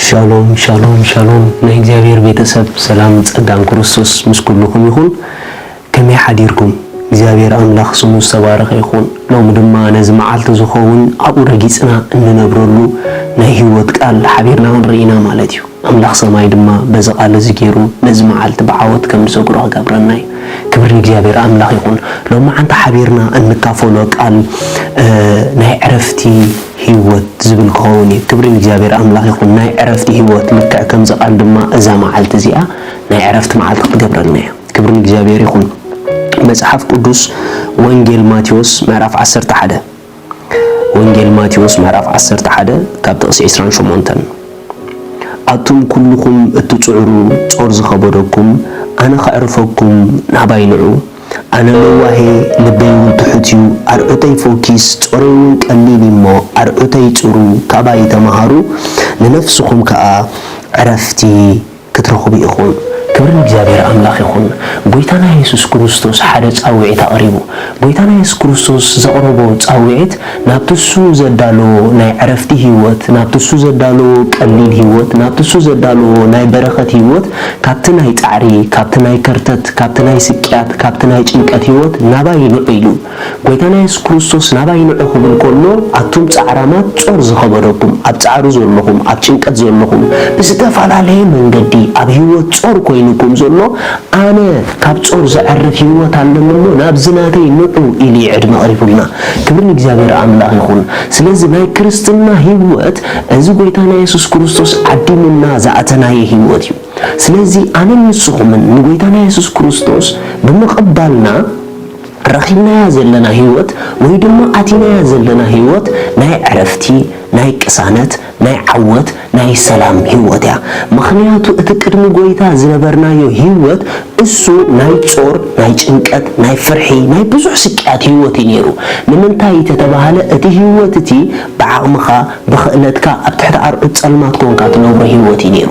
ሻሎም ሻሎም ሻሎም፣ ናይ እግዚኣብሔር ቤተሰብ፣ ሰላም ጸጋን ክርስቶስ ምስ ኩልኹም ይኹን። ከመይ ሓዲርኩም? እግዚኣብሔር ኣምላኽ ስሙ ዝተባረኸ ይኹን። ሎሚ ድማ ነዚ መዓልቲ ዝኸውን ኣብኡ ረጊጽና እንነብረሉ ናይ ህይወት ቃል ሓቢርና ክንርኢ ኢና ማለት እዩ። ኣምላኽ ሰማይ ድማ በዚ ቃል እዚ ገይሩ ነዚ መዓልቲ ብዓወት ከም ንሰግሮ ክገብረና እዩ። ክብሪ ንእግዚኣብሔር ኣምላኽ ይኹን። ሎማዓንቲ ሓቢርና እንካፈሎ ቃል፣ እ፣ ናይ ዕረፍቲ ህይወት ዝብል ክኸውን እዩ። ክብሪ ንእግዚኣብሔር ኣምላኽ ይኹን። ናይ ዕረፍቲ ህይወት ልክዕ ከምዚ ቃል ድማ እዛ መዓልቲ እዚኣ ናይ ዕረፍቲ መዓልቲ ክትገብረልና እያ። ክብሪ ንእግዚኣብሔር ይኹን። መጽሓፍ ቅዱስ ወንጌል ማቴዎስ ምዕራፍ ዓሰርተ ሓደ፣ ወንጌል ማቴዎስ ምዕራፍ ዓሰርተ ሓደ ካብ ጥቕሲ ዕስራን ሸሞንተን፣ ኣቱም ኩልኹም እትጽዕሩ ጾር ዝኸበደኩም፣ ኣነ ከዕርፈኩም ናባይ ንዑ። ኣነ ለዋሄ፣ ልበይ እውን ትሑት እዩ። ኣርዑተይ ፎኪስ፣ ጾረይ እውን ቀሊል እዩ እሞ፣ ኣርዑተይ ጽሩ፣ ካባይ ተመሃሩ፣ ንነፍስኹም ከኣ ዕረፍቲ ክትረኽቡ ኢኹም። ክብሪ ንእግዚኣብሔር ኣምላኽ ይኹን። ጎይታና የሱስ ክርስቶስ ሓደ ጻውዒት ኣቕሪቡ። ጎይታና የሱስ ክርስቶስ ዘቕረቦ ጻውዒት ናብቲ እሱ ዘዳለዎ ናይ ዕረፍቲ ህይወት፣ ናብቲ እሱ ዘዳለዎ ቀሊል ህይወት፣ ናብቲ እሱ ዘዳለዎ ናይ በረኸት ህይወት፣ ካብቲ ናይ ጻዕሪ፣ ካብቲ ናይ ከርተት፣ ካብቲ ናይ ስቅያት፣ ካብቲ ናይ ጭንቀት ህይወት ናባይ ንዑ ኢሉ። ጎይታና የሱስ ክርስቶስ ናባይ ንዑ ክብል ከሎ፣ ኣቱም ጻዕራማት ጾር ዝኸበደኩም፣ ኣብ ጻዕሪ ዘለኹም፣ ኣብ ጭንቀት ዘለኹም፣ ብዝተፈላለየ መንገዲ ኣብ ህይወት ጾር ኮይኑኩም ዘሎ፣ ኣነ ካብ ጾር ዘዕርፍ ህይወት ኣለኒ እሞ ናብዚ ናተይ ንዑ ኢሉ እዩ ዕድመ ኣቕሪቡልና። ክብሪ ንእግዚኣብሔር ኣምላኽ ይኹን። ስለዚ ናይ ክርስትና ህይወት እዚ ጎይታና የሱስ ክርስቶስ ዓዲሙና ዝኣተናዮ ህይወት እዩ። ስለዚ ኣነን ንስኹምን ንጎይታና የሱስ ክርስቶስ ብምቕባልና ረኺብናያ ዘለና ህይወት ወይ ድማ ኣቲናያ ዘለና ህይወት ናይ ዕረፍቲ፣ ናይ ቅሳነት፣ ናይ ዓወት፣ ናይ ሰላም ህይወት እያ። ምኽንያቱ እቲ ቅድሚ ጎይታ ዝነበርናዮ ህይወት እሱ ናይ ጾር፣ ናይ ጭንቀት፣ ናይ ፍርሒ፣ ናይ ብዙሕ ስቅያት ህይወት እዩ ነይሩ። ንምንታይ ተተባህለ እቲ ህይወት እቲ ብዓቕምኻ፣ ብኽእለትካ ኣብ ትሕቲ ኣርዑት ጸልማት ኮንካ ትነብሮ ህይወት እዩ ነይሩ።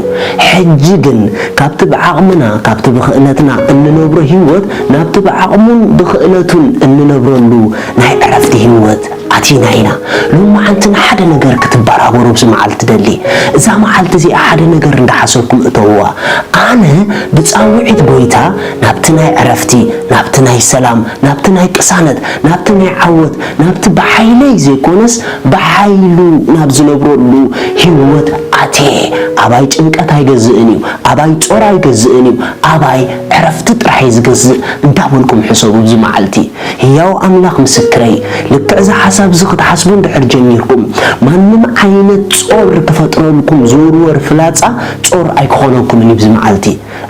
ሕጂ ግን ካብቲ ብዓቕምና፣ ካብቲ ብኽእለትና እንነብሮ ህይወት ናብቲ ብዓቕሙን ብኽእለቱን እንነብረሉ ናይ ዕረፍቲ ህይወት ኣቲና ኢና። ሎማዓንቲ ንሓደ ነገር ክትበራበሩ ኣብዚ መዓልቲ ደሊ። እዛ መዓልቲ እዚኣ ሓደ ነገር እንዳሓሰብኩም እተውዋ። ኣነ ብጻውዒት ጎይታ ናብቲ ናይ ዕረፍቲ፣ ናብቲ ናይ ሰላም፣ ናብቲ ናይ ቅሳነት፣ ናብቲ ናይ ዓወት፣ ናብቲ ብሓይለይ ዘይኮነስ ብሓይሉ ናብ ዝነብረሉ ህይወት ኣትየ። ኣባይ ጭንቀት ኣይገዝእን እዩ፣ ኣባይ ጾር ኣይገዝእን እዩ፣ ኣባይ ዕረፍቲ ጥራሕ እዩ ዝገዝእ እንዳበልኩም ሕሰቡ ኣብዚ መዓልቲ። ህያው ኣምላኽ ምስክረይ፣ ልክዕ እዚ ሓሳብ እዚ ክትሓስቡ እንድሕር ጀሚርኩም፣ ማንም ዓይነት ጾር ክፈጥረልኩም ዝውርወር ፍላጻ ጾር ኣይክኾነኩምን እዩ ኣብዚ መዓልቲ።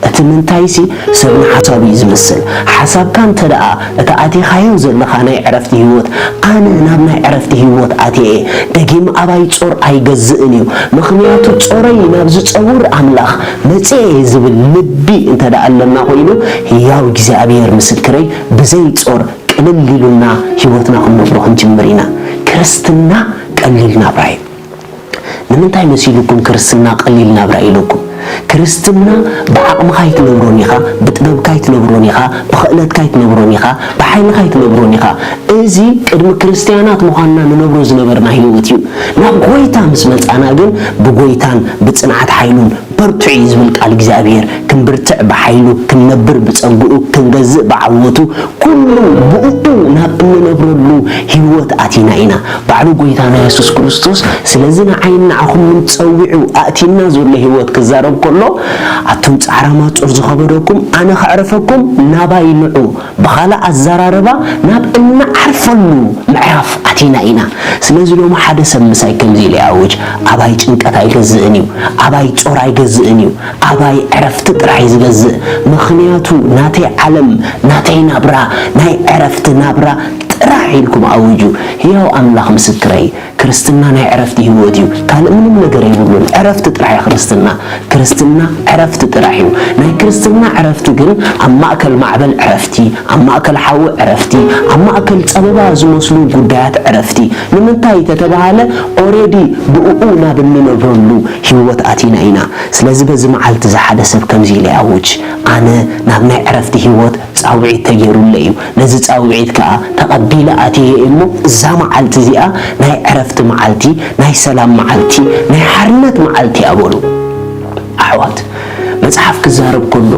እቲ ምንታይሲ ሰብ ንሓሳቡ እዩ ዝምስል። ሓሳብካ እንተ ደኣ እቲ ኣቲኻዮ ዘለኻ ናይ ዕረፍቲ ህይወት፣ ኣነ ናብ ናይ ዕረፍቲ ህይወት ኣትየ እየ፣ ደጊም ኣባይ ጾር ኣይገዝእን እዩ፣ ምኽንያቱ ጾረይ ናብ ዝጸውር ኣምላኽ መጽየ እየ ዝብል ልቢ እንተ ደኣ ኣለና ኮይኑ፣ ህያው እግዚኣብሔር ምስክረይ፣ ብዘይ ጾር ቅልል ኢሉና ህይወትና ክንነብሮ ክንጅምር ኢና። ክርስትና ቀሊል ናብራ እዩ። ንምንታይ መሲሉኩም ክርስትና ቀሊል ናብራ ኢለኩም? ክርስትና ብዓቕምኻ ኣይትነብሮን ኢኻ፣ ብጥበብካ ኣይትነብሮን ኢኻ፣ ብኽእለትካ ኣይትነብሮን ኢኻ፣ ብሓይልኻ ኣይትነብሮን ኢኻ። እዚ ቅድሚ ክርስትያናት ምዃንና ንነብሮ ዝነበርና ህይወት እዩ። ናብ ጎይታ ምስ መጻና ግን ብጎይታን ብጽንዓት ሓይሉን በርትዑ እዩ ዝብል ቃል እግዚኣብሔር። ክንብርትዕ ብሓይሉ፣ ክንነብር ብጸግኡ፣ ክንገዝእ ብዓወቱ፣ ኩሉ ብእኡ ናብ እንነብረሉ ህይወት ኣቲና ኢና። ባዕሉ ጎይታና የሱስ ክርስቶስ ስለዚ ንዓይን ንዓኹምን ጸዊዑ ኣእቲና ዘሎ ህይወት ክዛረብ ከሎ፣ ኣቱም ጻዕራማት ጾር ዝኸበደኩም ኣነ ከዕርፈኩም ናባይ ንዑ። ብኻልእ ኣዘራርባ ናብ እንዓርፈሉ ምዕራፍ ኣቲና ኢና። ስለዚ ሎሚ ሓደ ሰብ ምሳይ ከምዚ ኢሉ ይኣውጅ፣ ኣባይ ጭንቀት ኣይገዝእን እዩ፣ ኣባይ ጾር ኣይገዝእን እዩ፣ ኣባይ ዕረፍቲ ጥራሕ እዩ ዝገዝእ። ምኽንያቱ ናተይ ዓለም፣ ናተይ ናብራ፣ ናይ ዕረፍቲ ናብራ ጥራሕ ኢልኩም ኣውጁ። ህያው ኣምላኽ ምስክረይ፣ ክርስትና ናይ ዕረፍቲ ህይወት እዩ። ካልእ ምንም ነገር የብሉን። ዕረፍቲ ጥራሕ እዩ ክርስትና። ክርስትና ዕረፍቲ ጥራሕ እዩ። ናይ ክርስትና ዕረፍቲ ግን ኣብ ማእከል ማዕበል ዕረፍቲ፣ ኣብ ማእከል ሓዊ ዕረፍቲ፣ ኣብ ማእከል ጸበባ ዝመስሉ ጉዳያት ዕረፍቲ። ንምንታይ ተተባሃለ፣ ኦሬዲ ብእኡ ናብ እንነብረሉ ህይወት ኣቲና ኢና። ስለዚ በዚ መዓልቲ እዚ ሓደ ሰብ ከምዚ ኢለ ይኣውጅ፣ ኣነ ናብ ናይ ዕረፍቲ ህይወት ጻውዒት ተገይሩለይ እዩ። ነዚ ጻውዒት ከኣ ተቐቢለ ኣትየ እሞ፣ እዛ መዓልቲ እዚኣ ናይ ዕረፍቲ መዓልቲ፣ ናይ ሰላም መዓልቲ፣ ናይ ሓርነት መዓልቲ እያ በሉ። ኣሕዋት፣ መጽሓፍ ክዛረብ ከሎ፣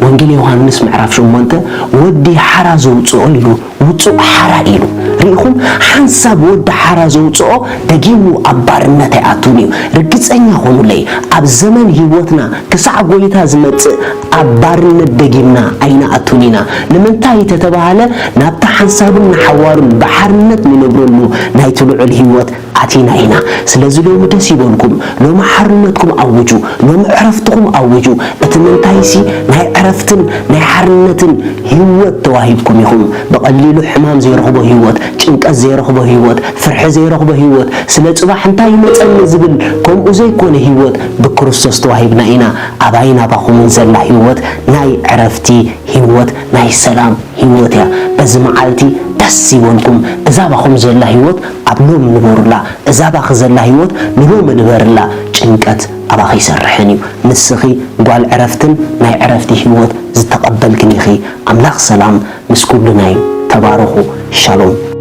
ወንጌል ዮሃንስ ምዕራፍ ሸሞንተ፣ "ወዲ ሓራ ዘውጽኦ" ኢሉ፣ ውጹእ ሓራ ኢሉ። ርኢኹም፣ ሓንሳብ ወዲ ሓራ ዘውጽኦ ደጊሙ ኣብ ባርነት ኣይኣቱን እዩ። ርግጸኛ ኾኑለይ፣ ኣብ ዘመን ህይወትና ክሳዕ ጎይታ ዝመጽእ ኣብ ባርነት ደጊምና ኣይንኣቱን ኢና። ንምንታይ ተተባሃለ፣ ናብቲ ሓንሳብን ንሓዋሩን ብሓርነት ንነብረሉ ናይቲ ልዑል ህይወት ኣቲና ኢና። ስለዚ ሎሚ ደስ ይበልኩም፣ ሎሚ ሓርነትኩም ኣውጁ፣ ሎሚ ዕረፍትኹም ኣውጁ። እቲ ምንታይሲ ናይ ዕረፍትን ናይ ሓርነትን ህይወት ተዋሂብኩም ኢኹም። ብቐሊሉ ሕማም ዘይረኽቦ ህይወት፣ ጭንቀት ዘይረኽቦ ህይወት፣ ፍርሒ ዘይረኽቦ ህይወት፣ ስለ ጽባሕ እንታይ ይመጸኒ ዝብል ከምኡ ዘይኮነ ህይወት ብክርስቶስ ተዋሂብና ኢና። ኣባይን ኣባኹምን ዘላ ህይወት ናይ ዕረፍቲ ህይወት፣ ናይ ሰላም ህይወት እያ። በዚ መዓልቲ ደስ ይበልኩም። እዛ ኣባኹም ዘላ ህይወት ኣብ ሎሚ ንበሩላ። እዛ ኣባኺ ዘላ ህይወት ንሎሚ ንበርላ። ጭንቀት ኣባኺ ይሰርሕን እዩ። ንስኺ ጓል ዕረፍትን ናይ ዕረፍቲ ህይወት ዝተቐበልክን ኢኺ። ኣምላኽ ሰላም ምስ ኩልና እዩ። ተባረኹ። ሻሎም።